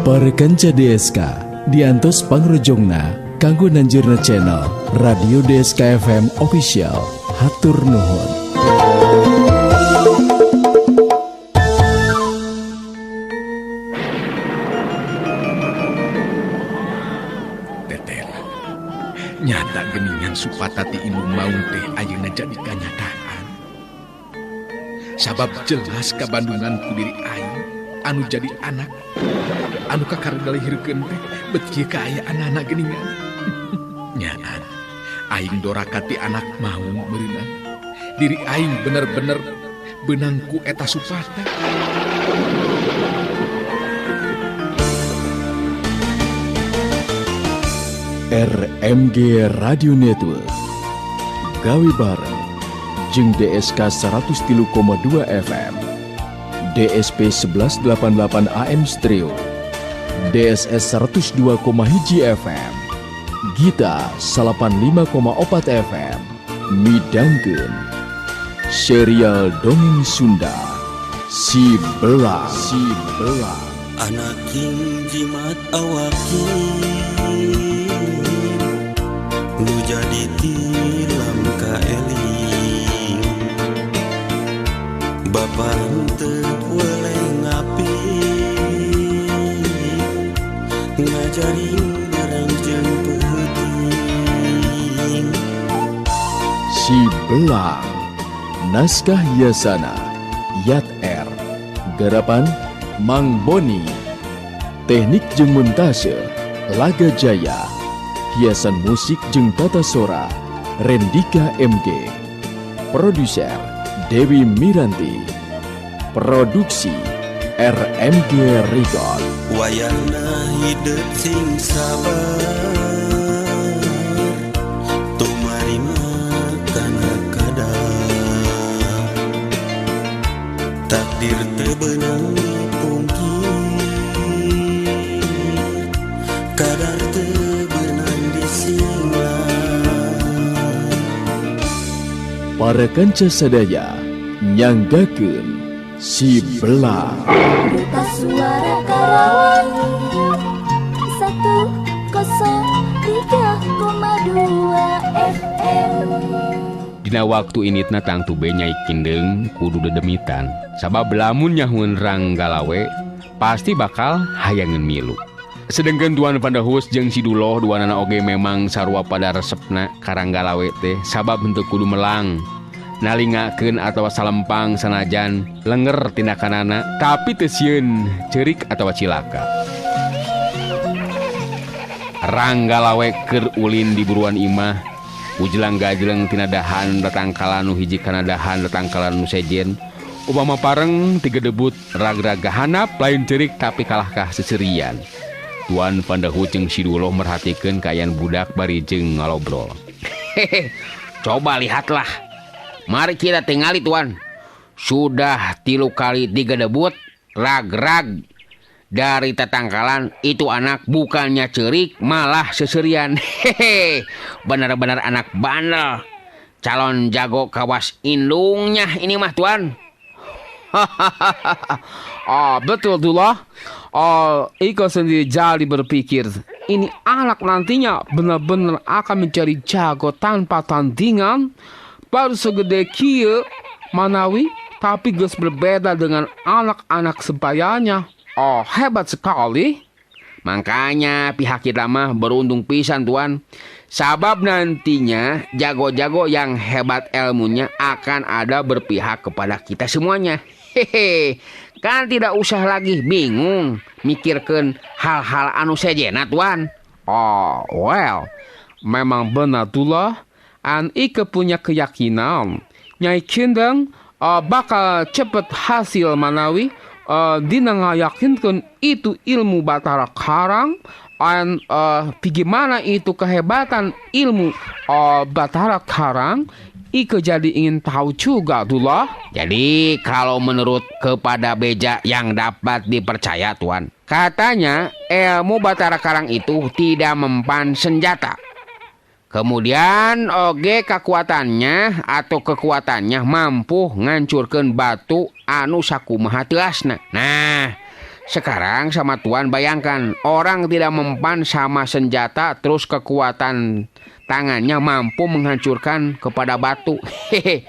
Para kanca DSK diantos pangrojongna kanggo nanjurna channel Radio DSK FM Official. Hatur nuhun. Teteh, nyata geningan Supata ti indung maung teh ayeuna jadi kanyataan. Sabab jelas kabandungan ku diri aing anu jadi anak anu kakara ngalihirkeun teh bet kieu kaayaan anak geuningan. Nyaan aing doraka ti anak maung meureunna. Diri aing bener-bener beunang ku eta Supata. RMG Radio Network gawe bareng jeung DSK 103,2 FM, DSP 1188 AM Stereo, DSS 102,1 FM, Gita 85,4 FM, midangkeun serial dongeng Sunda Si Belang. Si Belang. Anak jimat awakin nu jadi tilam kaeling, bapa henteu weleh ngapi ngajarin barang jeung peuting. Si Belang, naskah Yasana, Yat R, garapan Mang Boni, teknik jeung montase Laga Jaya, hiasan musik jeung tata sora Rendika MG, produser Dewi Miranti, produksi RMG Record. Wayahna hidup sing sabar, tumarima kana kadar, takdir teu beunang dipungkir, kadar teu beunang disinglar. Para kanca sadaya nyanggakeun Si Belang. Duta Suara Karawang 103,2 FM. Dina waktu initna tangtu be Nyai Kindeng kudu dedemitan. Sabab lamun nyahueun Ranggalawe pasti bakal hayangeun milu. Sedengkeun Tuan Pandahus jeung Si Duloh duanana oge memang sarua pada resepna ka Ranggalawe teh sabab henteu kudu melang. Nalingakeun atawa salempang sanajan lenger tindakanana tapi teu sieun ceurik atawa cilaka. Ranggalawe keur ulin di buruan imah, ujelang gajleng tina dahan tatangkalan nu hiji kana dahan tatangkalan nu sejen. Upama pareng tigedebut ragraga hanap lain ceurik tapi kalahkah seserian. Tuan Pandahu jeung Si Duloh merhatikeun kaayaan budak bari jeung ngalobrol. Hehe, coba lihatlah. Mari kita tingali tuan. Sudah 3 kali digedebut rag-rag dari tetangkalan itu anak bukannya cerik malah seserian. Hehe, benar-benar anak bandel. Calon jago kawas indungnya ini mah tuan. Oh, betul Duloh. Oh, Iko sendiri jadi berpikir ini anak nantinya benar-benar akan menjadi jago tanpa tandingan. Baru segede kieu manawi tapi geus berbeda dengan anak-anak sebayanya. Oh, hebat sekali. Makanya pihak kita mah beruntung pisan tuan. Sabab nantinya jago-jago yang hebat ilmunya akan ada berpihak kepada kita semuanya. Hehe. Kan tidak usah lagi bingung mikirkan hal-hal anu sejena tuan. Oh, well, memang benar Duloh. An Ike punya keyakinan Nyai Kindeng bakal cepet hasil manawi dina ngayakinkeun itu ilmu Batara Karang an bagaimana itu kehebatan ilmu Batara Karang. Ike jadi ingin tahu juga Duloh. Jadi kalau menurut kepada beja yang dapat dipercaya tuan, katanya ilmu Batara Karang itu tidak mempan senjata. Kemudian oge kekuatannya atau kekuatannya mampu ngancurkeun batu anu sakumaha teuasna. Nah, Sekarang sama Tuan bayangkan, orang tidak mempan sama senjata terus kekuatan tangannya mampu menghancurkan kepada batu. Hehe.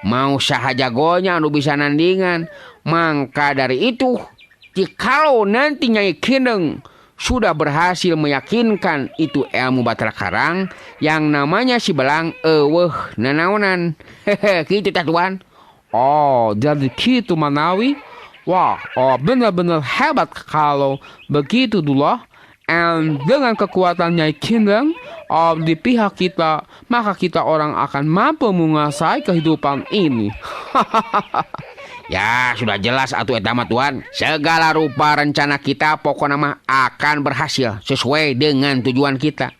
Mau saha jagonya anu bisa nandingan. Maka dari itu, jikalau nanti Nyai Kindeng sudah berhasil meyakinkan itu ilmu Batara Karang yang namanya si Belang eueuh nanaonan. Hehe, gitu tah Tuan. Oh, jadi gitu manawi. Wah, oh, benar-benar hebat kalau begitu Dullah. And dengan kekuatan Nyai Kindeng di pihak kita, maka kita orang akan mampu menguasai kehidupan ini. Ya, sudah jelas atuh eta mah Tuan. Segala rupa rencana kita pokoknya mah akan berhasil sesuai dengan tujuan kita.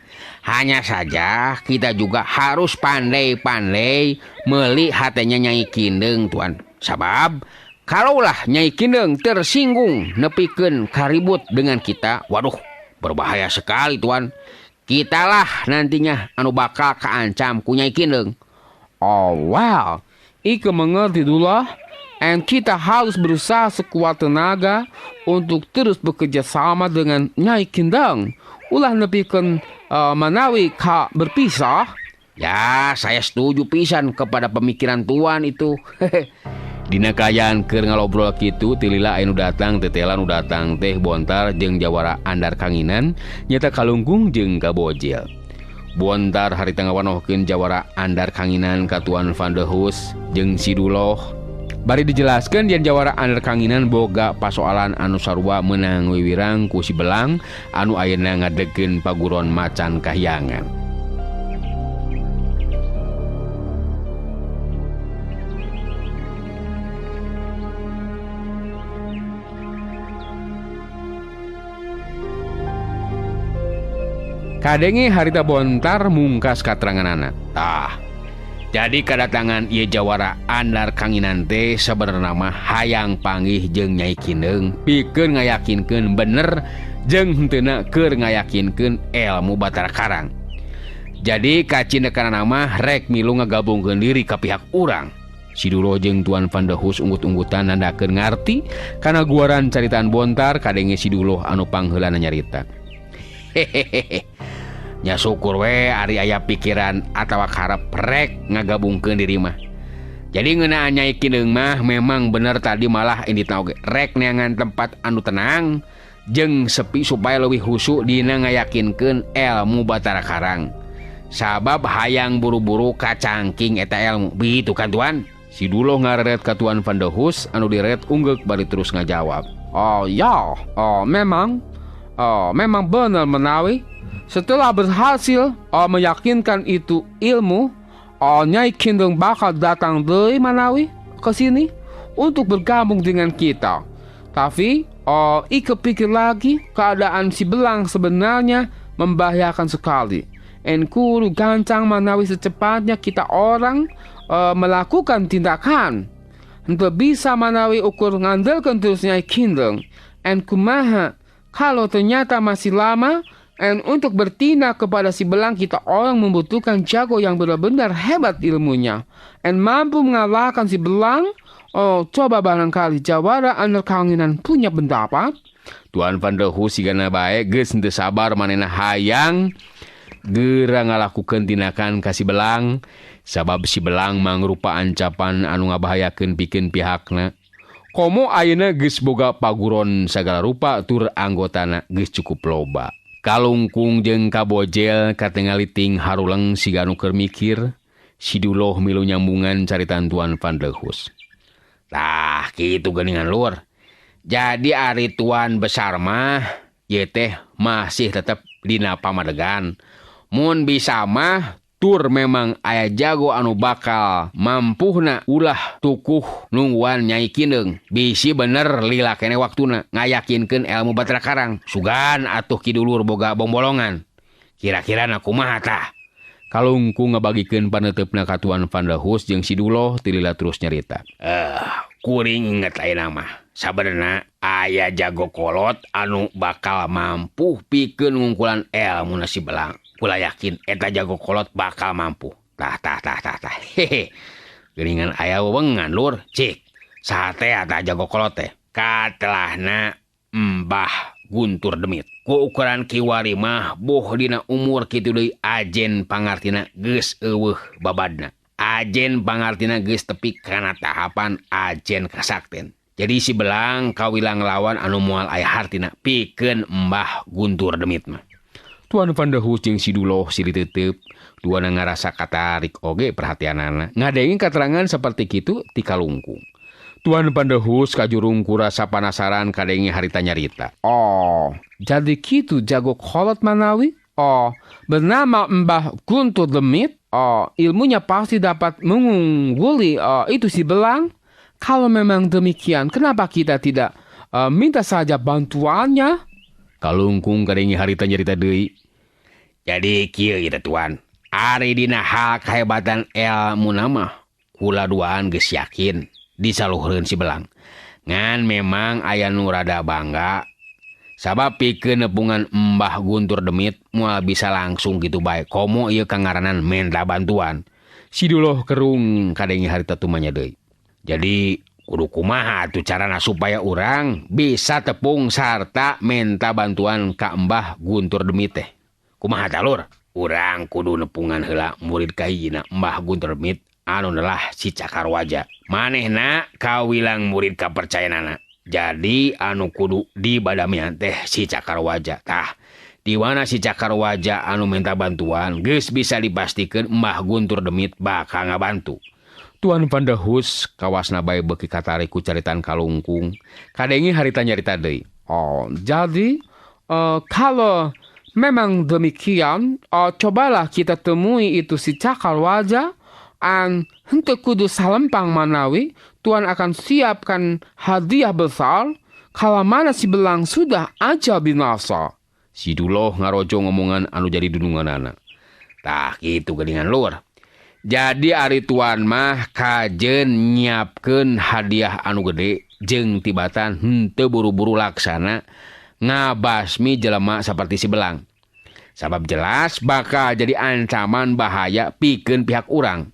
Hanya saja kita juga harus pandai-pandai melihat hatenya Nyai Kindeng Tuan. Sabab kalaulah Nyai Kindeng tersinggung nepikeun karibut dengan kita, waduh, berbahaya sekali Tuan. Kitalah nantinya anu bakal kaancam ku Nyai Kindeng. Oh wow, Ike mengerti Dullah. And kita harus berusaha sekuat tenaga untuk terus bekerja sama dengan Nyai Kindeng. Ulah nepikeun manawi ka berpisah. Ya, saya setuju pisan kepada pemikiran Tuan itu. Dina kaayaan keur ngalobrol kitu tilila aya nu datang tetela nu datang teh Bontar jeung jawara andar kanginan nyata Kalungkung jeung Kabojil. Bontar harita ngawanohkeun jawara andar kanginan ka Tuan Van de Hus jeung si Duloh. Bari dijelaskeun yen jawara andar kanginan boga pasoalan anu sarua meunang wiwirang ku si Belang anu ayeuna ngadegkeun paguron macan kahyangan. Kadenge harita Bontar mungkas kateranganana. Tah, jadi kedatangan ieu jawara andar kanginan teh sabenerna mah hayang panggih jeung Nyai Kindeng pikeun ngayakinkeun bener jeung henteuna keur ngayakinkeun ilmu Batara Karang. Jadi kacindekanana mah rek milu ngagabungkeun diri ka pihak urang. Si Duloh jeung Tuan Van de Hus unggut-unggutan nandakeun ngarti kana guaran caritaan Bontar kadenge si Duloh anu pangheulana nyarita. Hehehe. Nya syukur we ari aya pikiran atawa karep rek ngagabungkeun diri mah. Jadi ngeunaan Nyai Kindeng mah memang bener tadi malah inditna oge rek neangan tempat anu tenang jeung sepi supaya leuwih husu dina ngayakinkeun ilmu Batara Karang. Sabab hayang buru-buru kacangking eta ilmu. Begitu kan Tuan? Si Duloh ngareret ka Tuan Van de Hus anu direret unggeuk bari terus ngajawab. Oh ya, oh memang, oh memang benar menawi. Setelah berhasil meyakinkan itu ilmu, Nyai Kindeng bakal datang dari Manawi ke sini untuk bergabung dengan kita. Tapi Ike pikir lagi, keadaan si Belang sebenarnya membahayakan sekali. Enkuru gancang Manawi secepatnya kita orang melakukan tindakan. Untuk bisa Manawi ukur ngandalkan terus Nyai Kindeng. En kumaha kalau ternyata masih lama. And untuk bertindak kepada si Belang kita orang membutuhkan jago yang benar-benar hebat ilmunya and mampu mengalahkan si Belang. Oh, coba barangkali jawara andar kanginan punya pendapat. Tuan Van de Hus sigana bae geus henteu sabar manehna hayang geura ngalakukeun tindakan ka si Belang sabab si Belang mangrupa ancapan anu ngabahayakeun pikeun pihakna. Komo ayeuna geus boga paguron sagala rupa tur anggotana geus cukup loba. Kalungkung jeung Kabojel katingali ting haruleng siga nu keur mikir, si Duloh milu nyambungan caritaan Tuan Van de Hus. Tah, kitu geuningan lur. Jadi ari Tuan besar mah ieu teh masih tetep dina pamadegan. Mun bisa mah tur memang aya jago anu bakal mampuhna ulah tukuh nungguan Nyai Kindeng. Bisi bener lila kene waktuna ngayakinkeun ilmu Batara Karang. Sugan atuh ki dulur boga bombolongan. Kira-kira na kumaha tah? Kalungkung ngabagikeun paneuteup-na ka Tuan Van de Hus jeung si Duloh tilila terus nyarita. Kuring inget ayeuna mah. Sabenerna aya jago kolot anu bakal mampu pikeun ngungkulan ilmu na si Belang. Kula yakin eta jago kolot bakal mampu. Tah tah tah tah tah. Hehe. Geuningan aya wewengan lur. Cik. Saha teh eta jago kolot teh? Katelahna Mbah Guntur Demit. Ku ukuran kiwari mah boh dina umur kitu deui ajen pangartina geus eueuh babadna. Ajen pangartina geus tepi kana tahapan ajen kasakten. Jadi si Belang kawilang lawan anu moal aya hartina pikeun Mbah Guntur Demit mah. Tuan Van der Hoes jeung si Duloh silih tetep duana ngarasa katarik oge perhatianana. Ngadengin keterangan seperti kitu ti kalungkung. Tuan Van der Hoes kajurung ku rasa panasaran kadenge harita nyarita. Oh, jadi kitu jago kolot manawi? Oh, bernama Mbah Guntur Demit? Oh, ilmunya pasti dapat mengungguli itu si Belang. Kalau memang demikian, kenapa kita tidak minta saja bantuannya? Kalungkung kadenge harita nyarita deui. Jadi kieu ieu tuan, ari dina hal kehebatan ilmu mah kula duaan geus yakin disaluhureun si Belang. Ngan memang aya nu rada bangga sabab pikeun nepungan Mbah Guntur Demit moal bisa langsung kitu bae. Komo ieu kangaranan menta bantuan. Si Duloh kerung kadenge harita tumanya deui. Jadi kudu kumaha atuh carana supaya urang bisa tepung sarta menta bantuan ka Mbah Guntur Demit teh. Kumaha talur? Urang kudu nepungan heula murid kahijina Mbah Guntur Demit anu nelah si Cakar Waja. Manehna kawilang murid kapercayaanana. Jadi anu kudu dibadamian teh si Cakar Waja. Tah, di mana si Cakar Waja anu minta bantuan geus bisa dipastikeun Mbah Guntur Demit bakal ngabantu. Tuan Van der Hoes kawasna bae beuki katarik ku caritaan kalungkung. Kadenge harita nyarita deui. Oh, jadi kalau memang demikian, cobalah kita temui itu si Cakar Waja. An henteu kudu salempang manawi, tuan akan siapkan hadiah besar kalau mana si Belang sudah aja binasa. Si Duloh ngarojo ngomongan anu jadi dununganana. Tah kitu geuningan lur. Jadi ari tuan mah kajen nyiapkeun hadiah anu gede jeung tibatan henteu buru-buru laksana ngabasmi jelema saperti si Belang. Sabab jelas bakal jadi ancaman bahaya pikeun pihak urang.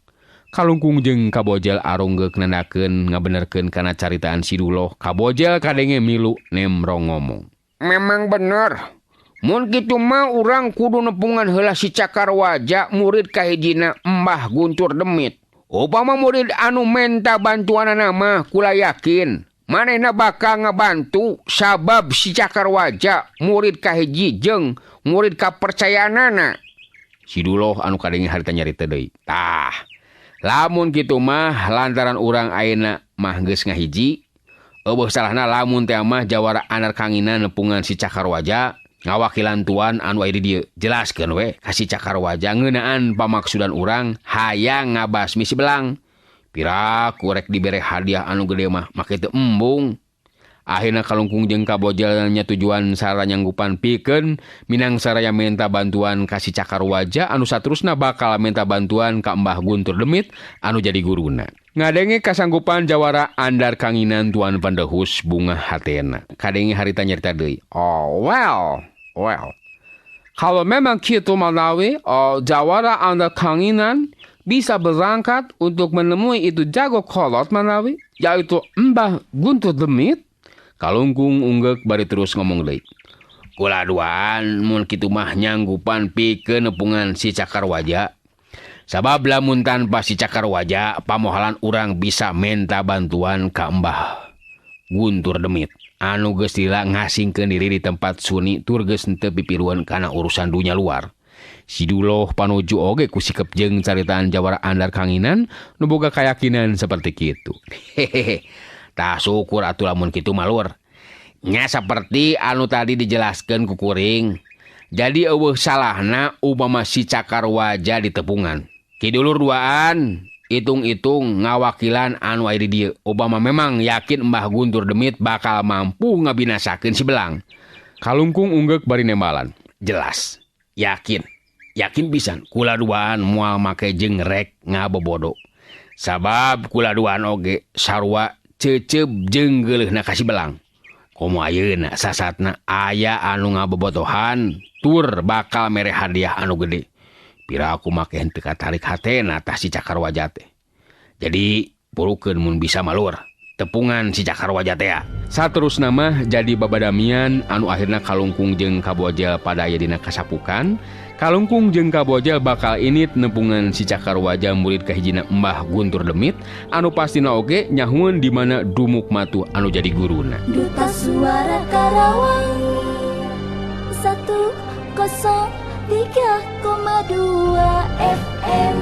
Kalungkung jeung Kabojel arunggeuk nandakeun ngabenerkeun kana caritaan si Duloh. Kabojel kadenge milu nemrong ngomong. Memang bener. Mun kitu mah urang kudu nepungan heula si Cakar Waja murid kahijina Mbah Guntur Demit. Upama murid anu menta bantuanana mah kula yakin manehna bakal ngabantu sabab si Cakar Waja murid kahiji jeung murid kapercayaanana. Si Duloh anu kadenge harita nyarita deui. Tah, lamun kitu mah lantaran urang ayeuna mah geus ngahiji, eueuh salahna lamun teh mah jawara anar kangina nepungan si Cakar Waja ngawakilan tuan anu aya di dieu. Jelaskeun we ka si Cakar Waja ngeunaan pamaksudan urang hayang ngabasmi si Belang. Piraku rek dibere hadiah anu gede mah make teu embung. Akhirna kalungkung jeung Kabojel nya tujuan sara nyanggupan pikeun minang saraya minta bantuan ka si Cakar Waja anu saterusna bakal minta bantuan ka Mbah Guntur Demit anu jadi guruna. Ngadenge kasanggupan jawara andar kanginan Tuan Van der Hoes bunga hatena. Kadenge harita nyarita deui. Oh well. Kalau memang kitu manawi, jawara andar kanginan bisa berangkat untuk menemui itu jago kolot manawi, yaitu Mbah Guntur Demit. Kalungkung unggeuk bari terus ngomong deui. Kula duaan mun kitu mah nyanggupan pikeun nepungan si Cakar Waja. Sabab lamun tanpa si Cakar Waja pamohalan urang bisa menta bantuan ka Mbah Guntur Demit anu geus lila ngasingkeun diri di tempat suni tur geus henteu pipiluan kana urusan dunya luar. Si Duloh panuju oge ku sikep jeung caritaan jawara andar kanginan nu boga kayakinan seperti kitu. Hehehe. Tah syukur atuh lamun kitu malur. Nya seperti anu tadi dijelaskeun ku kuring. Jadi eueuh salahna upama si Cakar Waja ditepungan. Ki dulur duaan hitung-hitung ngawakilan anu aya di dieu. Upama memang yakin Mbah Guntur Demit bakal mampu ngabinasakeun si Belang. Kalungkung unggeuk bari nembalan. Jelas, yakin. Yakin pisan kula duaan moal make jeung rek ngabobodo. Sabab kula duaan oge sarua cecep jeung geuleuhna ka si Belang. Komo ayeuna sasatna aya anu ngabobotohan tur bakal mere hadiah anu gede. Pira aku make henteu katarik hatena tah si Cakar Waja teh. Jadi purukeun mun bisa malur. Tepungan si Cakar Waja teh. Saterusna mah jadi babadamian anu akhirna Kalungkung jeung Kabojel pada aya dina kasapukan. Kalungkung jeung Kabojel bakal init nepungan si Cakar Waja murid kahijina Mbah Guntur Demit anu pastina oge nyahueun di mana Dumuk Matuh anu jadi guruna. Duta Suara Karawang 103,2 FM.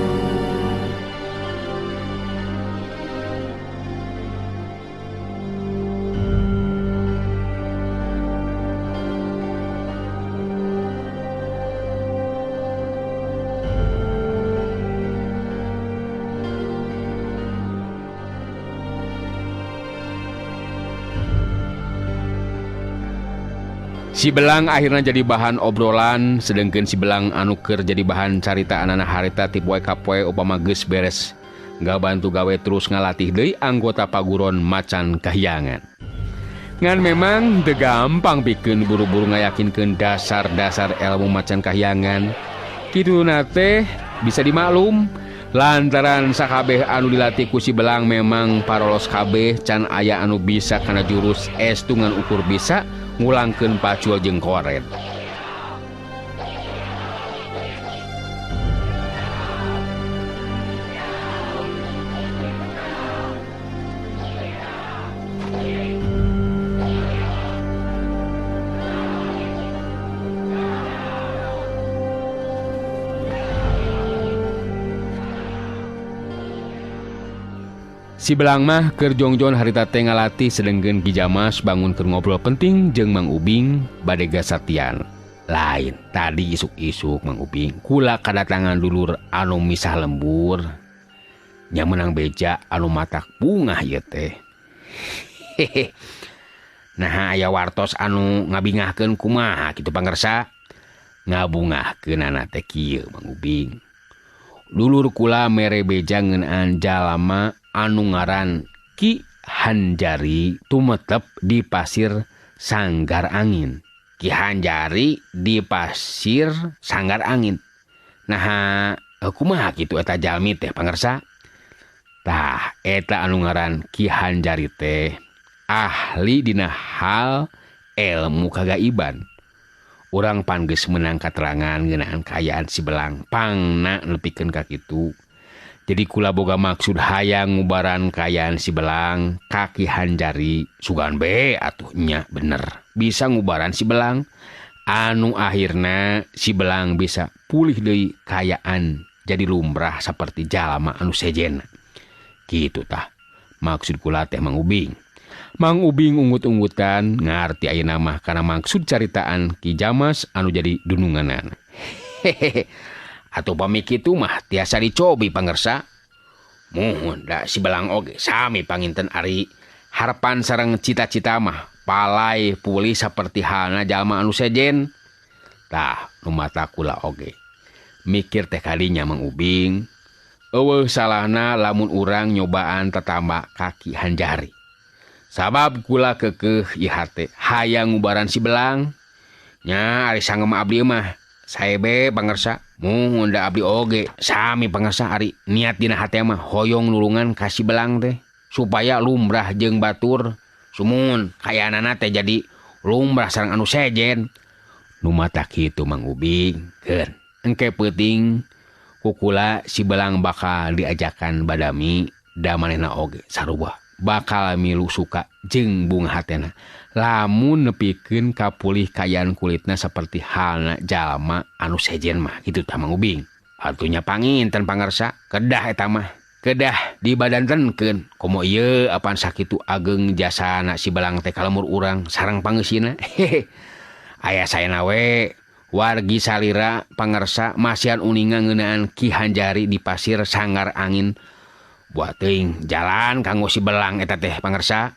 Si Belang akhirnya jadi bahan obrolan, sedangkan si Belang anu keur jadi bahan carita anak harita ti poe ka poe upama geus beres ngabantu gawe terus ngalatih deui anggota paguron macan kahyangan. Ngan memang teu gampang pikeun buru-buru ngayakinkeun dasar-dasar ilmu macan kahyangan. Kituna teh bisa dimaklum lantaran sakabeh anu dilatih ku si Belang memang parolos kabeh can aya anu bisa kana jurus estungan ukur bisa ngulangkeun pacul jeung koret. Si Belang mah keur jongjon harita teh ngalatih sedengkeun Ki Jamas bangun keur ngobrol penting jeung Mang Ubing bade gasatian. Lain tadi isuk-isuk Mang Ubing kula kadatangan dulur anu misah lembur. Nya meunang beja anu matak bungah ieu teh. Hehe. Nah aya wartos anu ngabingahkeun kumaha kitu pangersa? Ngabungahkeunana teh kieu Mang Ubing. Dulur kula mere beja ngeunaan jalama anu ngaran Ki Hanjari tumetep di pasir Sanggar Angin. Ki Hanjari di pasir Sanggar Angin. Nah, kumaha kitu eta jalmi teh pangersa? Tah, eta anu ngaran Ki Hanjari teh ahli dina hal ilmu kagaiban. Urang pan geus meunang katerangan ngeunaan kaayaan si Belang pangna nepikeun ka kitu. Jadi kula boga maksud hayang ngubaran kayaan si Belang kaki Hanjari sugan be atuh nya bener bisa ngubaran si Belang anu akhirna si Belang bisa pulih deui kayaan jadi lumrah seperti jalma anu sejen kitu tah maksud kula teh Mang Ubing. Mang Ubing ungut-ungutan ngarti ayeuna mah kana maksud caritaan Ki Jamas anu jadi dununganan. Hehehe. Atau pami kitu mah tiasa dicobi pangersa. Muhun da si Belang oge sami panginten ari harapan sareng cita-cita mah palai pulih saperti halna jalma anu sejen. Tah nu mata kula oge mikir teh kalinya Mang Ubing eueuh salahna lamun urang nyobaan tatamba kaki Hanjari. Sabab kula keukeuh ieu hate hayang ngubaran si Belang. Nya ari sangem abdi mah saebe pangersa. Muhun da abdi oge sami pangersa ari niat dina hate mah hoyong nulungan ka si Belang teh supaya lumrah jeung batur sumun kayaanana teh jadi lumrah sareng anu sejen. Nu mata kitu Mang Ubing keun engke peuting kukula si Belang bakal diajakan badami da manehna oge sarua bakal milu suka jeung bunga hatena lamun nepikeun kapulih kayaan kulitna seperti halna jalma anu sejen mah kitu tah Mang Ubing. Atunya panginten pangersa kedah eta mah kedah dibadantenkeun komo ieu apan sakitu ageng jasana si Belang teh ka lemur urang sareng pangeusina. Hehe. Aya saena we wargi salira pangersa masihan uninga ngeunaan Ki Hanjari di pasir Sanggar Angin. Buat teuing jalan kanggo si Belang eta teh pangersa.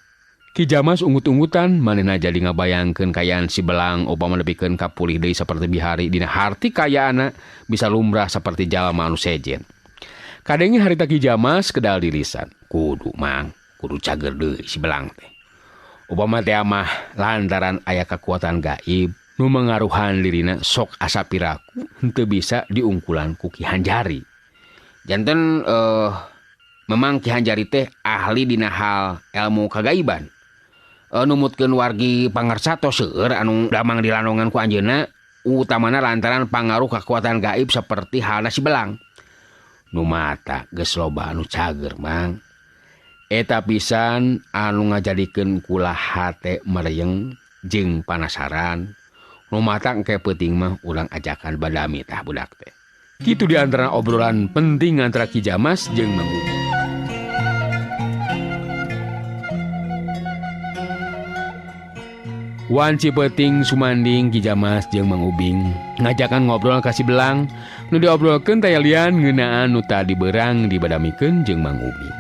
Ki Jamas ungut-ungutan manehna jadi ngabayangkeun kayaan si Belang upama nepikeun kapulih deui saperti bihari dina harti kayaana bisa lumrah saperti jalma anu sejen. Kadenge harita Ki Jamas kedal di lisan. Kudu Mang, kudu cager deui si Belang teh. Upama teh mah lantaran aya kekuatan gaib nu mangaruhan dirina sok asa piraku henteu bisa diungkulan ku Ki Hanjari. Janten Memang Ki Hanjari teh ahli dina hal ilmu kagaiban. Numutkeun wargi pangarsa tos seueur anu damang dilandongan ku anjeunna utamana lantaran pangaruh kekuatan gaib seperti halna si Belang. Nu mata geus loba anu cager Mang. Eta pisan anu ngajadikeun kula hate mereyeng jeung panasaran. Nu mata engke peuting mah urang ajakan badami tah budak teh. Kitu di antara obrolan penting antara Ki Jamas jeung Mang Ubing. Wanci peuting sumanding Ki Jamas jeung Mang Ubing ngajakan ngobrol ka si Belang. Nu diobrolkeun teh lian ngeunaan nu tadi beurang dibadamikeun jeung Mang Ubing.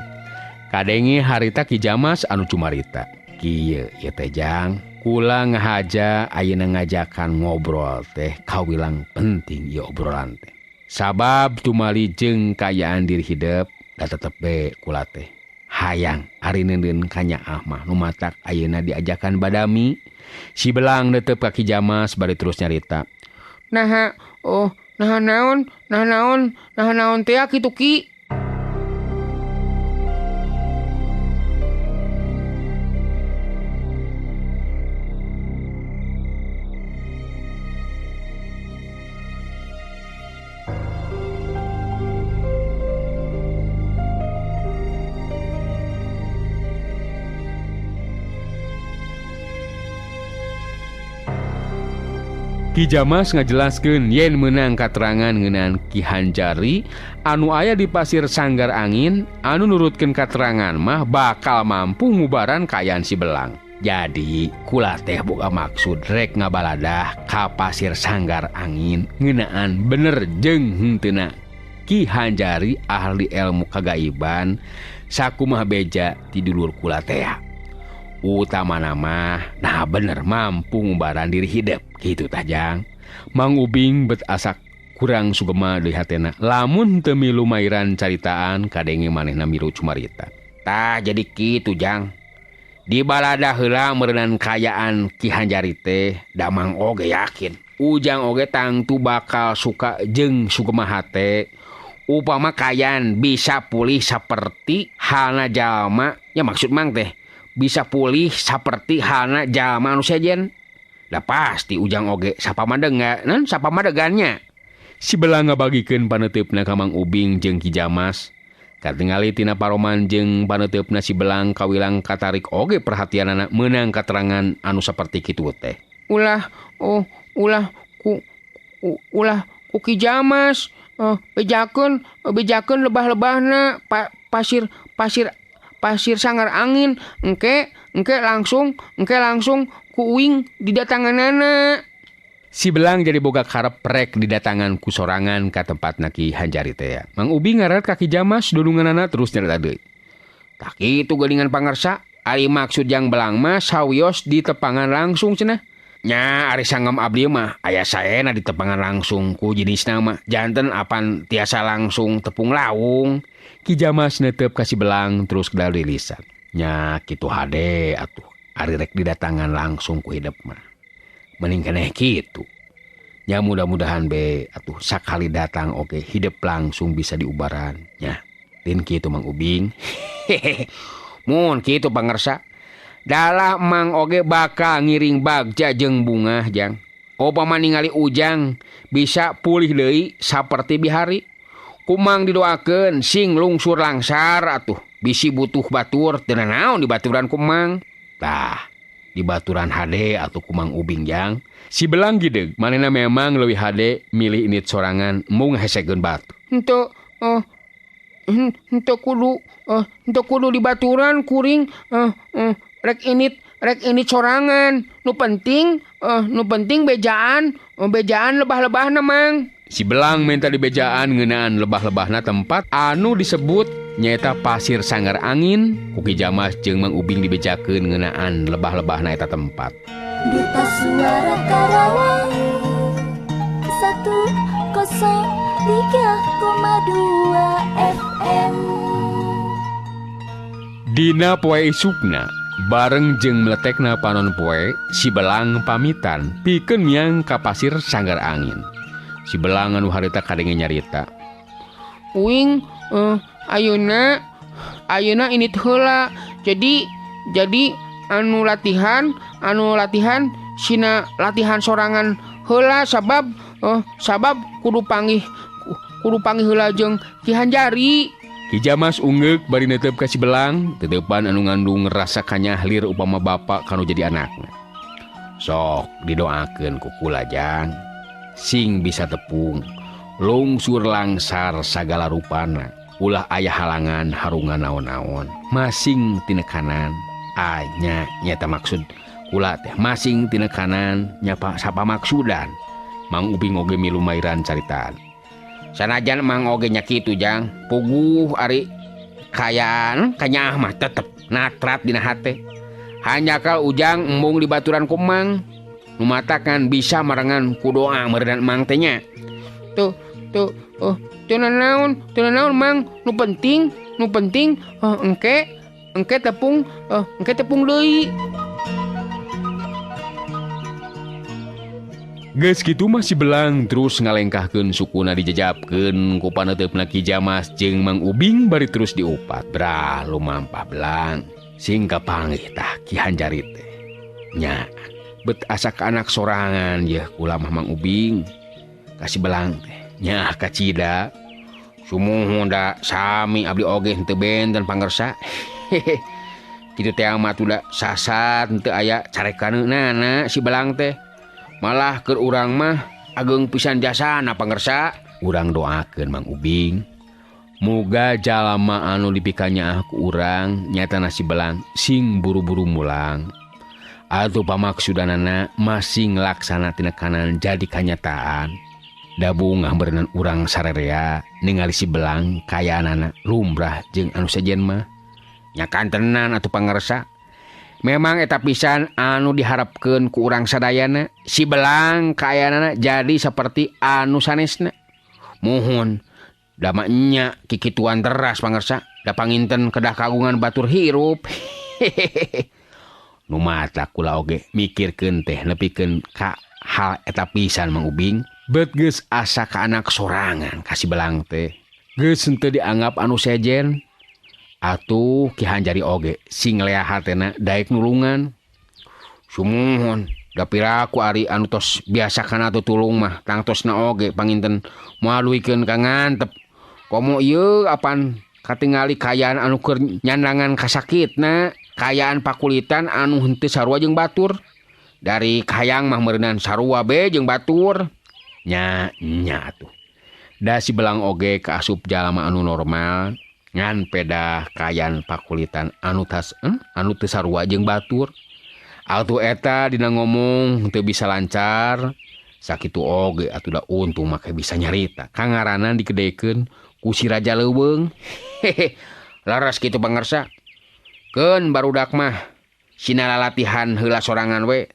Kadenge harita Ki Jamas anu cumarita. Kieu ieu teh Jang, kula ngahaja ayeuna ngajakan ngobrol teh kawilang penting ieu obrolan teh. Sabab tumali jeung kaayaan diri hidep da tetep be kula teh. Hayang ari neundeun ka nyaah mah nu matak ayeuna diajakan badami. Si Belang netep ka Ki Jamas bari terus nyarita. Naha, oh, naha naon, naha naon, naha naon teh kitu Ki. Ki Jamas ngajelaskeun yen meunang katerangan ngeunaan Ki Hanjari anu aya di pasir sanggar angin anu nurutkeun katerangan mah bakal mampu ngubaran kaayaan si Belang. Jadi kula teh boga maksud rek ngabaladah ka pasir sanggar angin ngeunaan bener jeung henteuna Ki Hanjari ahli ilmu kagaiban sakumaha beja ti dulur kula teh. Utamana mah nah bener mampu ngubaran diri hidep kitu tah Jang. Mang Ubing bet asak kurang sugema deui hatena lamun teu milu mairan caritaan kadenge manehna milu cumarita. Tah jadi kitu Jang. Di balada heula meureunan kaayaan Ki Hanjari teh da Mang oge yakin Ujang oge tangtu bakal suka jeung sugema hate upama kaayaan bisa pulih saperti halna jalma nya maksud Mang teh bisa pulih seperti halna jalma anu sejen. Da pasti Ujang oge sapamadegan sapamadegannya. Si Belang ngabagikeun paneuteup-na ka Mang Ubing jeung Ki Jamas. Katingali tina paroman jeung paneuteup-na si Belang kawilang katarik oge perhatianana meunang katerangan anu saperti kitu teh. Ulah oh ulah ku ulah ku Ki Jamas bejakeun bejakeun lebah-lebahna pasir pasir pasir sanggar angin engke engke langsung ku uing didatanganana. Si Belang jadi boga karep rek didatangan ku sorangan ka tempatna Ki Hanjari teh. Mang Ubing ngaret ka Ki Jamas dulunganana terus nyarita deui. Tah kitu geuningan pangarsa, ari maksud Jang Belang mah sawios ditepangan langsung cenah. Nya ari sanggem abdi mah aya saena ditepangan langsung ku jenisna mah janten apan tiasa langsung tepung lawung. Ki Jamas netep ka si Belang terus kedal lisan. Nya kitu hade atuh ari rek didatangan langsung ku hidep mah. Mending keneh kitu. Nya mudah-mudahan be atuh sakali datang oke hidep langsung bisa diubaran. Nya lain kitu Mang Ubing. Hehehe. Mun kitu pangersa. Dalah Mang oge bakal ngiring bagja jeung bungah Jang. Upama ningali Ujang bisa pulih deui saperti bihari. Kumang didoakeun sing lungsur langsar atuh bisi butuh batur teu naon dibaturan kumang. Tah dibaturan hade atuh kumang Ubing Jang. Si Belang gideg manehna memang leuwih hade milih init sorangan mung hesekeun batu. Henteu henteu kudu henteu kudu dibaturan kuring rek init sorangan. Nu penting bejaan lebah-lebahna Mang. Si Belang minta dibejaan ngeunaan lebah-lebahna tempat anu disebut nyaeta pasir sanggar angin. Ku Ki Jamas jeung Mang Ubing dibejakeun ngeunaan lebah-lebahna eta tempat. Duta Suara Karawang 103,2 FM. Dina poe isukna bareng jeung meletekna panon poe, si Belang pamitan pikeun miang ka pasir sanggar angin. Si Belang anu harita kadenge nyarita. Uing ayeuna Ayeuna indit heula. Jadi anu latihan sina latihan sorangan heula sabab kudu panggih heula jeung Ki Hanjari. Ki Jamas ungeuk bari netep ka si Belang, tetepan anu ngandung rasa kanyahlir upama bapak kanu jadi anakna. Sok didoakeun ku kula jang, sing bisa tepung, lungsur langsar sagala rupana, ulah aya halangan harungan naon-naon, masing tinekanan, anya nyata maksud kula teh masing tinekanan nyapa sapa maksudan. Mang Ubing oge milu mairan caritaan. Sanajan Mang oge nya kitu jang, puguh ari kayaan kanyah mah tetep natrat dina hate. Hanjakal ujang embung di baturan ku Mang, nu matakan bisa marengan ku doa meureunana Mang teh nya. Tuh tuh oh teu naon Mang, nu penting engke tepung deui. Geus kitu mah si Belang terus ngalengkahkeun sukuna dijajabkeun ku paneuteup Ki Jamas jeung Mang Ubing bari terus diupat. Brah lumampah Belang sing kapanggih tah Ki Hanjari teh. Nya bet asa ka anak sorangan yeuh kula mah Mang Ubing ka si Belang teh. Nya kacida sumuhun da sami abdi oge henteu benten pangersa. Hehe. Kitu teh mah tuh sasat henteu aya carekaneunana si Belang teh. Malah keur urang mah ageng pisan jasana pangersa. Urang doakeun Mang Ubing muga jalma anu dipikanyaah ku urang nyatana si Belang sing buru-buru mulang. Atuh pamaksudanana masing laksana tinekanan jadi kanyataan. Da bungah beureunan urang sarerea ningali si Belang kayaanana lumrah jeung anu sejen mah. Nya kantenan atuh pangersa. Memang eta pisan anu diharapkeun ku urang sadayana, si Belang kayaanana jadi seperti anu sanesna. Muhun da mah nya kikituan teras pangersa, da panginten kedah kagungan batur hirup. Hehehe. Nu mata kula oge mikirkeun teh nepikeun ka hal eta pisan Mang Ubing, bet geus asa ka anak sorangan ka si Belang teh. Geus henteu dianggap anu sejen. Atuh Ki Hanjari oge sing lea hatena daek nulungan. Sumuhun da piraku ari anu tos biasa kana tutulung mah tangtosna oge panginten moal duikeun ka ngantep. Komo ieu apan katingali kayaan anu keur nyandangan kasakitna, kayaan pakulitan anu henteu sarua jeung batur. Dari kahayang mah meureunan sarua be jeung batur. Nya nya atuh. Da si Belang oge kaasup jalma anu normal. Ngan pedah kayan pakulitan anu tas anu teu sarua jeung batur. Atuh eta dina ngomong teu bisa lancar. Sakitu oge atuh da untung make bisa nyarita. Kangaranan dikedekeun ku si Raja Leuweung. Hehe. Laras kitu pangersa. Keun barudak mah sina lalatihan heula sorangan we.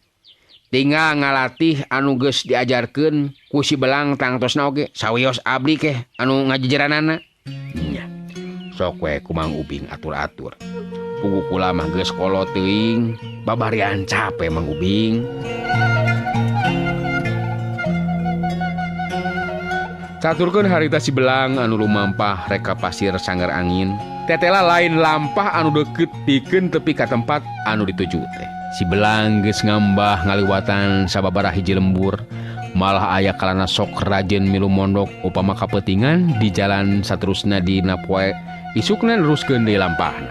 Tinggal ngalatih anu geus diajarkeun ku si Belang tangtosna oge sawios abdi keh anu ngajejeranana. Nya. Sok we ku Mang Ubing atur-atur. Pugu kula mah geus kolot teuing, babarian cape Mang Ubing. Caturkeun harita si Belang anu lumampah reka pasir sanggar angin. Tetela lain lampah anu deukeut pikeun tepi ka tempat anu dituju teh. Si Belang geus ngambah ngaliwatan sababaraha hiji lembur. Malah aya kalana sok rajin milu mondok upama kapeutingan di jalan saterusna dina poe isukna neruskeun deui lampahna.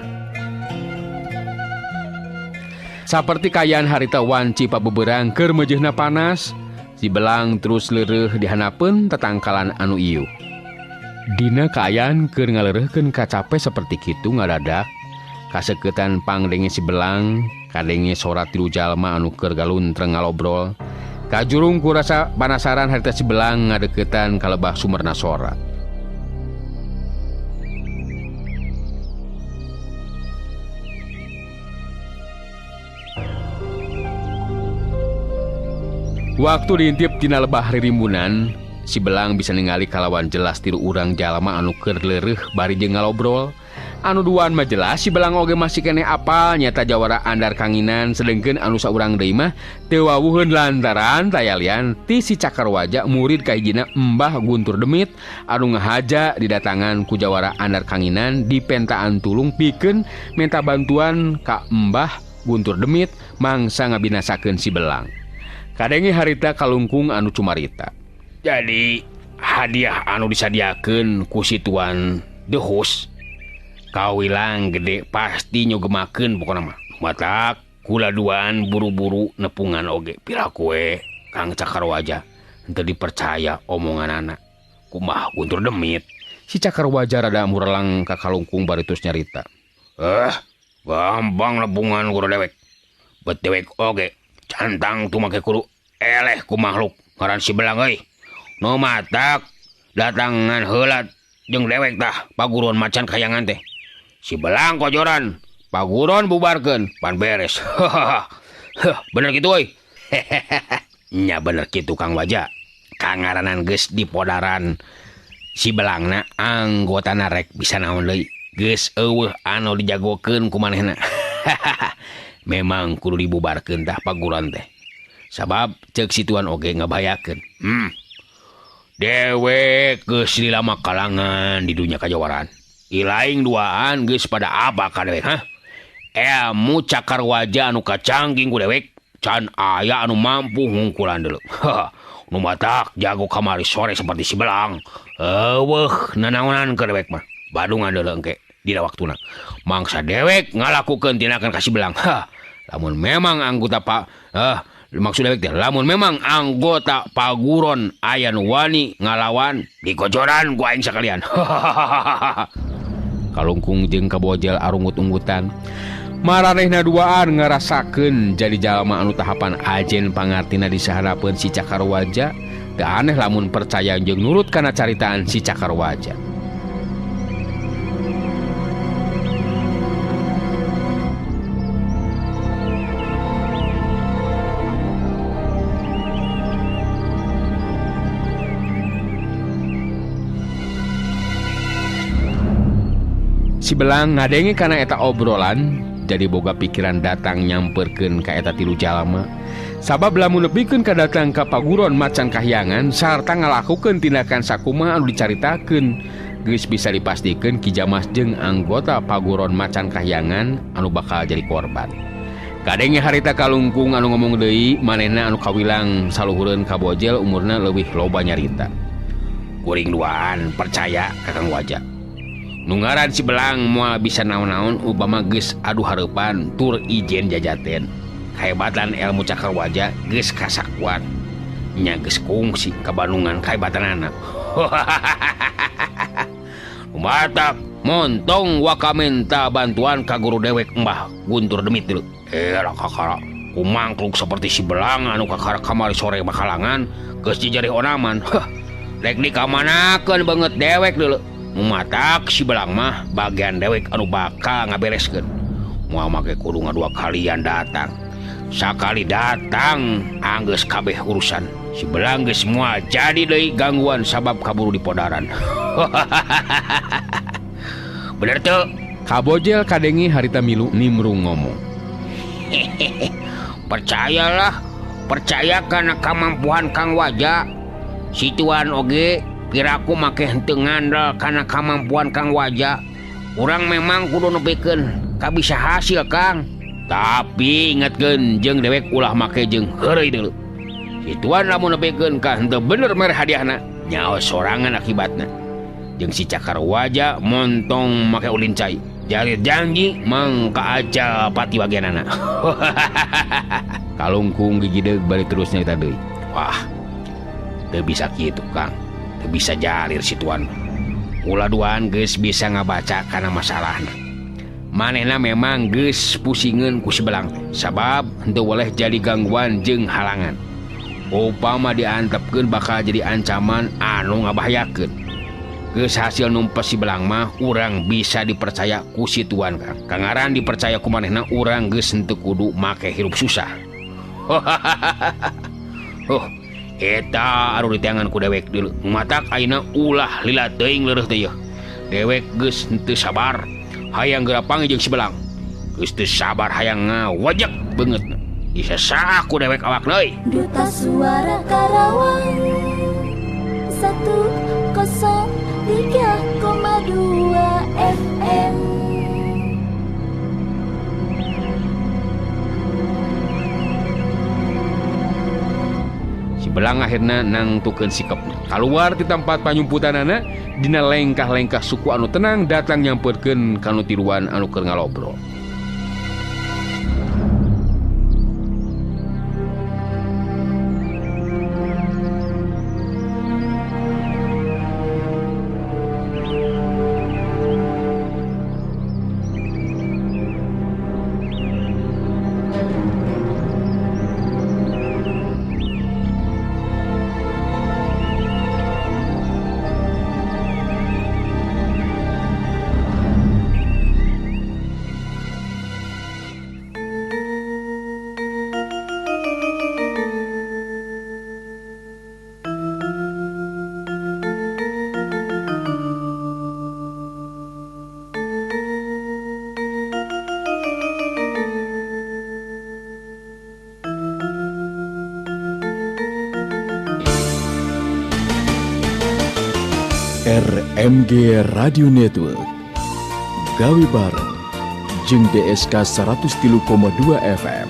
Saperti kayaan harita wanci pabeberang keur meujeuhna panas, si Belang terus leureuh dihanapeun tatangkalan anu ieu. Dina kaayaan keur ngaleureurkeun kacape saperti kitu ngadadak kasekeutan pangdenge si Belang, kadenge sora tilu jalma anu keur galuntreng ngalobrol. Kajurung ku rasa panasaran harita si Belang ngadeukeutan ka lebah sumberna sora. Waktu diintip tina lebah ririmbunan, Si Belang bisa ningali kalawan jelas tilu urang jalma anu keur leureuh bari jeung ngalobrol. Anu duaan mah jelas si Belang oge masih keneh apal nyata jawara andar kanginan, sedengkeun anu saurang deui mah teu wawuheun lantaran tayalian ti si Cakar Waja murid kahijina Mbah Guntur Demit anu ngahaja didatangan ku jawara andar kanginan dipentaan tulung pikeun minta bantuan ka Mbah Guntur Demit mangsa ngabinasakeun si Belang. Kadenge harita kalungkung anu cumarita. Jadi hadiah anu disadiakeun ku si Tuan The Host kawilang gede pasti nyogemakeun pokona mah. Matak kula duaan buru-buru nepungan oge pira kue Kang Cakar Waja henteu dipercaya omonganana. Kumaha Guntur Demit. Si Cakar Waja rada murelang ka kalungkung bari terus nyarita. Gampang nepungan guru dewek. Bet dewek oge cantang tu make kudu eleh ku makhluk ngaran si Belang euy. Nu matak datangan heula jeung dewek tah paguron macan kayangan teh. Si Belang kojoran, paguron bubarkeun, pan beres. Bener kitu euy. Nya bener kitu Kang Waja. Kangaranan geus dipodaran si Belangna anggotana rek bisa naon deui. Geus eueuh anu dijagokeun ku manehna. Memang kudu dibubarkeun tah paguron teh. Sabab ceuk si Tuan oge ngabahayakeun. Dewek geus lama kalangan di dunia kajawaran. Ilaing duaan geus pada apa ka dewek hah? Ilmu Cakar Waja anu kacanggih ku dewek can aya anu mampu ngungkulan deuleu. Nu matak jago kamari sore seperti si Belang. Eueuh nanaonan ka dewek mah. Badungan deuleu engke dina waktuna. Mangsa dewek ngalakukeun tindakan ka si Belang. Hah, lamun memang anggota pak maksud dewek teh lamun memang anggota paguron aya nu wani ngalawan dikojoran ku aing sakalian. Kalungkung jeung kabojel arungut-unggutan. Maranehna duaan ngarasakeun jadi jalma anu tahapan ajen pangartina disaharapeun si Cakar Waja. Teu aneh lamun percaya jeung nurut kana caritaan si Cakar Waja. Si Belang ngadenge kana eta obrolan jadi boga pikiran datang nyamperkeun ka eta tilu jalma. Sabab lamun nepikeun ka datang ka paguron macan kahyangan sarta ngalakukeun tindakan sakumaha anu dicaritakeun geus bisa dipastikeun Ki Jamas jeung anggota paguron macan kahyangan anu bakal jadi korban. Kadenge harita kalungkung anu ngomong deui manehna anu kawilang saluhureun ka bojel umurna leuwih loba nyarita. Kuring duaan percaya ka Kang Waja. Nu ngaran si Belang moal bisa naon-naon upama geus adu hareupan tur ijen jajaten. Kahebatan ilmu Cakar Waja geus kasakuan. Nya geus kungsi ka Bandungan kahebatanana. Matak montong waka minta bantuan ka guru dewek Mbah Guntur Demit deuleu. Era kakara kumangkluk seperti si Belang anu kakara kamari sore bakalangan geus jijari onaman. Heh, rek dikamanakeun beungeut dewek deuleu. Matak si Belang mah bagian dewek anu bakal ngabereskeun. Moal make kudu ngadua kalian datang. Sakali datang anggeus kabeh urusan. Si Belang geus moal jadi deui gangguan sabab kaburu dipodaran. Bener teu? Kabojel kadengi harita milu nimrung ngomong. Percayalah, percaya kana kamampuan Kang Waja. Si Tuan oge piraku make henteu ngandel kana kamampuan Kang Waja. Urang memang kudu nepikeun ka bisa hasil Kang. Tapi ingatkeun jeung dewek ulah make jeung heureuy deuleu. Si Tuan lamun nepikeun ka henteu bener mere hadiahna, nyaho sorangan akibatna. Jeung si Cakar Waja montong make ulin cai. Jalir janji mangka aja pati bagianana. Kalungkung gigideg bari terus nyarita deui. Wah, teu bisa kitu Kang. Bisa jalir si Tuan. Ulah duaan geus bisa ngabaca kana masalahna. Manehna memang geus pusingeun ku si Belang teh. Sabab henteu boleh jadi gangguan jeung halangan. Upama diantepkeun bakal jadi ancaman anu ngabahayakeun. Geus hasil numpes si Belang mah urang bisa dipercaya ku si Tuan Kang. Kangaran dipercaya ku manehna urang geus henteu kudu make hirup susah. Eta anu diteangan ku dewek deuleu. Matak ayeuna ulah lila teuing leureuh teh yeuh. Dewek geus henteu sabar hayang geura panggih jeung si Belang. Geus teu sabar hayang ngawajak beungeutna. Disesak ku dewek awakna euy. Duta Suara Karawang 103,2 FM. Si Belang akhirna nangtukeun sikepna. Kaluar ti tempat panyumputanana dina lengkah-lengkah suku anu tenang datang nyamperkeun ka nu tiluan anu keur ngalobrol. RMG Radio Network gawe bareng jeung DSK 103,2 FM,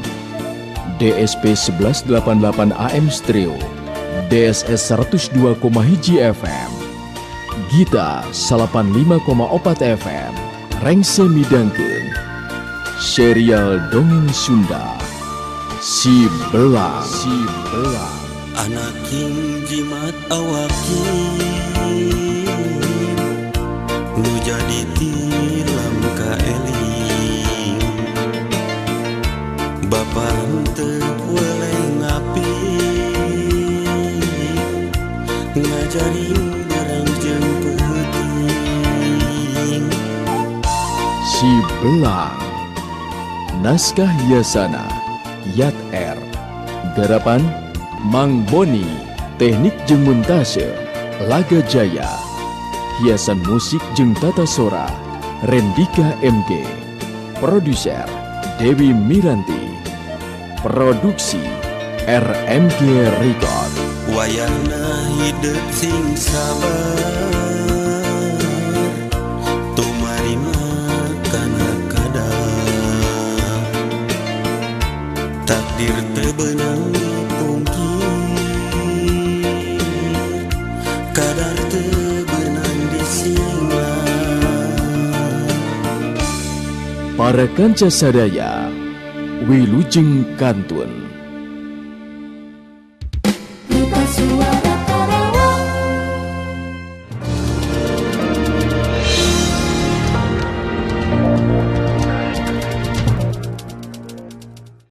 DSP 1188 AM Stereo, DSS 102,1 FM, Gita 85,4 FM, Rengse midangkeun serial dongeng Sunda Si Belang. Si Belang. Anak king jimat awakin nu jadi tilam kaeling, bapa henteu weleh ngapi ngajarin barang jeung peuting. Si Belang. Naskah Yasana Yat R. Garapan Mang Boni, teknik jeung montase Laga Jaya, hiasan musik jeung tata sora Rendika MG, produser Dewi Miranti, produksi RMG Record. Wayahna hidup sing sabar, tumarima kana kadar, takdir teu beunang dipungkir, kadar teu beunang disinglah. Para kanca sadaya, wilujeng kantun.